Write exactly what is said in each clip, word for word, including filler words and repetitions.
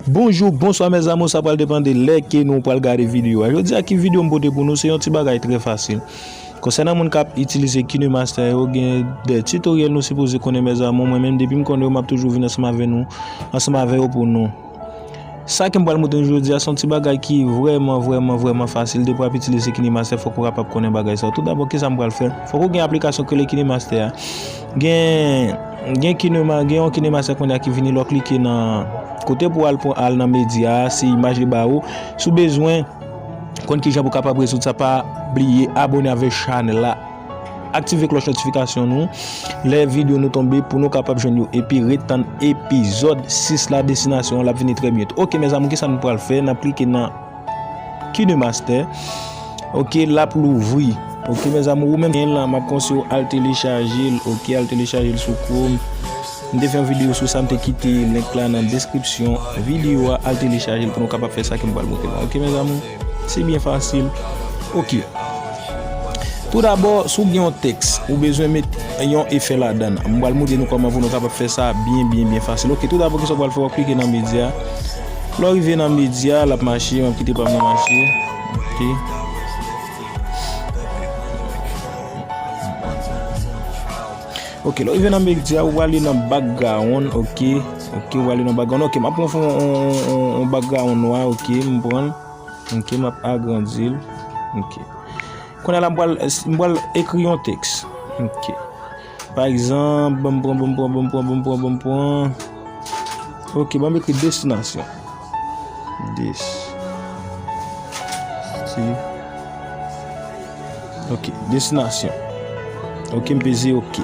Bonjou, bonswa, mèzanmi, sa pral depann de lè ke nou pral gade videyo a. Jodi a, ki videyo m pote pou nou, se yon ti bagay trè fasil. Konsènan moun k ap itilize KineMaster yo, gen de titoryèl nou sipoze konnen, mèzanmi. Mwen menm, depi m konnen yo, m ap toujou vin ansanm avè nou, ansanm avè yo pou nou. Sa ke m pral montre nou jodi a, se yon ti bagay ki vrèman, vrèman, vrèman fasil. Depi w ap itilize KineMaster, fòk ou kapab konnen bagay sa. Toudabò, kisa m pral fè? Fòk ou gen aplikasyon ki rele KineMaster a. Gen, gen Kinema, gen yon KineMaster kounye a ki vini, lè w klike nan kote pou w al, pou w al nan medya a, se imaj li ba ou. Si w bezwen konn kijan pou w kapab rezoud sa, pa bliye abòne avèk chanèl la. Aktive klòch notifikasyon nou. Lè videyo nou tonbe, pou nou kapab jwenn yo. Epi ret tann epizòd sis la, destinasyon an, l ap vini trè byento. Ok, mezanmi, kisa nou pral fè? N ap klike nan KineMaster. Ok, l ap louvri. Ok, mezanmi, ou menm gen l lan, m ap konseye w al telechaje l. Ok, al telechaje l sou Chrome. M te fè yon videyo sou sa, m te kite link la nan deskripsyon videyo a, al telechaje l pou nou kapab fè sa ke m pral montre nou. Ok, mezanmi, se byen fasil. Ok. Toudabò, si w gen yon tèks, ou bezwen met yon efè ladan l. M pral montre nou kòman pou nou kapab fè sa byen, byen, byen fasil. Ok, toudabò, kisa w pral fè? W ap klike nan medya. Lè w rive nan medya, l ap mache, m ap kite pa m nan mache. Ok. Ok, lè w rive nan medya, ou prale nan background, ok. Ok, ou prale nan background. Ok, m ap pran yon, yon, yon, yon background nwa, ok, m pran l. Ok, m ap agrandi l. Ok. Kounye a la, m pral, m pral ekri yon tèks. Ok. Pa egzanp, ban m pran, ban m pran, ban m pran, ban m pran, ban m pran. Ok, ban m ekri destinasyon. Des. Ti. Ok, destinasyon. Ok, m peze ok.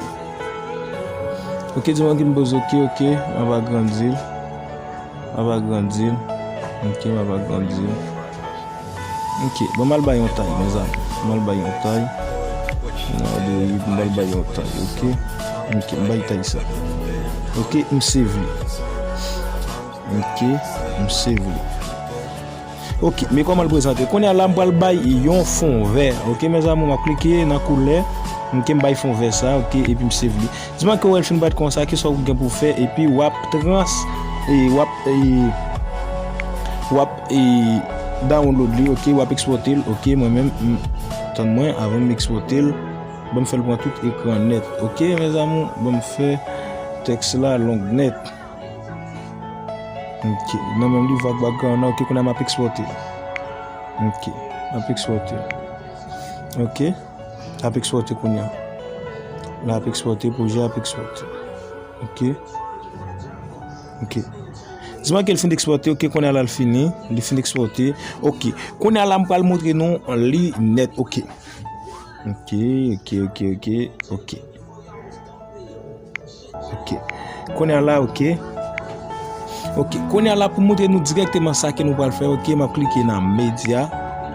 Ok, di mwen ki m peze ok, ok, m ap agrandi l. M ap agrandi l. Ok, m ap agrandi l. Ok, bon, m al bay yon tay, mezanmi. M al bay yon tay. Nan de rit, m al bay yon tay, ok? Ok, m bay tay sa. Ok, m save li. Ok, m save li. Ok, men kòman l prezante. Kounye a la, m pral bay yon fon vè. Ok, mezanmi, m ap klike nan koulè. Ok, m bay fon vè sa, ok, epi m save li. Di mwen ke w wè l fin parèt konsa, kisa w gen pou w fè, epi w ap trans, e, w ap, e, w ap, e, download li, ok, w ap ekspòte l, ok, mwen menm, m, tann mwen, avan m ekspòte l, ban m fè l pran tout ekran nèt, ok, mezanmi, ban m fè tèks la long nèt. Ok, nan menm li, vag background nan, ok, kounye a m ap ekspòte l. Ok, m ap ekspòte l. Ok. Ap ekspòte kounye a. La ap ekspòte, pwojè ap ekspòte. Ok. Ok. Di mwen ke l fin ekspòte, ok, kounye a la l fini, li fin ekspòte. Ok. Kounye a la m pral montre nou li nèt, ok. Ok, ok, ok, ok, ok. Ok. Kounye a la, ok. Ok. Kounye a la, pou montre nou dirèkteman sa ke nou pral fè, ok, m ap klike nan medya.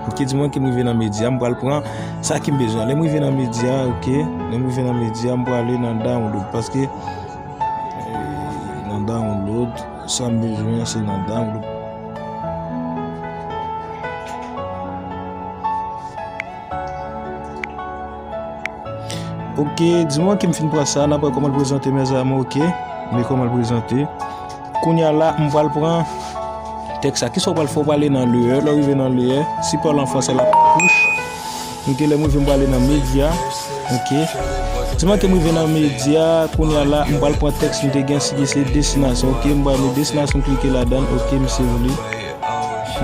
Ok, di mwen ke m rive nan medya, m pral pran sa ke m bezwen. Lè m rive nan medya, ok, lè m rive nan medya, m prale nan download, paske, eh, nan download, sa m bezwen an, se nan download. Ok, di mwen ke m fin pran sa, n ap wè kòman l prezante, mezanmi, ok? Men kòman l prezante. Kounye a la, m pral pran tèks la. Kisa w pral fè? W prale nan leyè. Lè w rive nan leyè, si pale an fransè, l ap push. Ok, lè m rive, m prale nan medya. Ok. Di mwen ke m rive nan medya, kounye a la, m pral pran tèks m te gen, si ki se destinasyon. Ok, m pral met destinasyon, m klike ladan l. Ok, m save li.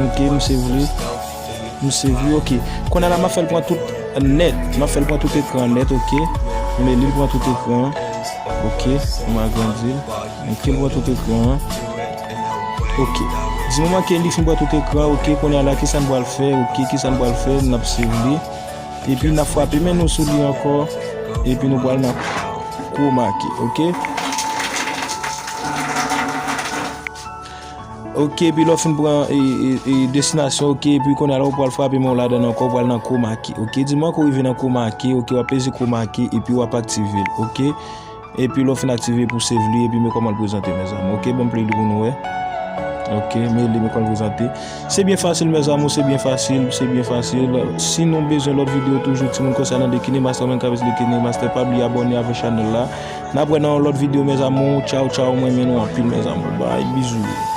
Ok, m save li. M save li, ok. Kounye a la, m ap fè l pran tout nèt. M ap fè l pran tout ekran nèt, ok. Men li pran tout ekran. Ok, m agrandi l. Ok, l pran tout ekran. Ok. Di moman ke li fin pran tout ekran, ok, kounye a la, kisa n pral fè? Ok, kisa n pral fè? N ap save li. Epi n ap frape men nou sou li ankò. Epi nou pral nan chroma key, ok? Ok, epi lè w fin pran, e, e, e, destinasyon, ok, epi kounye a la, ou pral frape men w ladan l ankò, ou pral nan chroma key, ok? Di mwen ke w rive nan chroma key, ok, w ap peze chroma key, epi w ap aktive l, ok? Epi lè w fin aktive pou save li, epi men kòman l prezante, mezanmi, ok? Ban m play li pou nou wè. Ok, men li, men kòman l prezante. Se byen fasil, mezanmi, se byen fasil, se byen fasil. Si nou bezwen lòt videyo toujou, timoun konsènan de KineMaster, mwen k ap itilize KineMaster, pa bliye abòne avèk chanèl la. N ap wè nan yon lòt videyo, mezanmi. Tchaw, tchaw, mwen renmen nou anpil, mezanmi. Bye, bizou.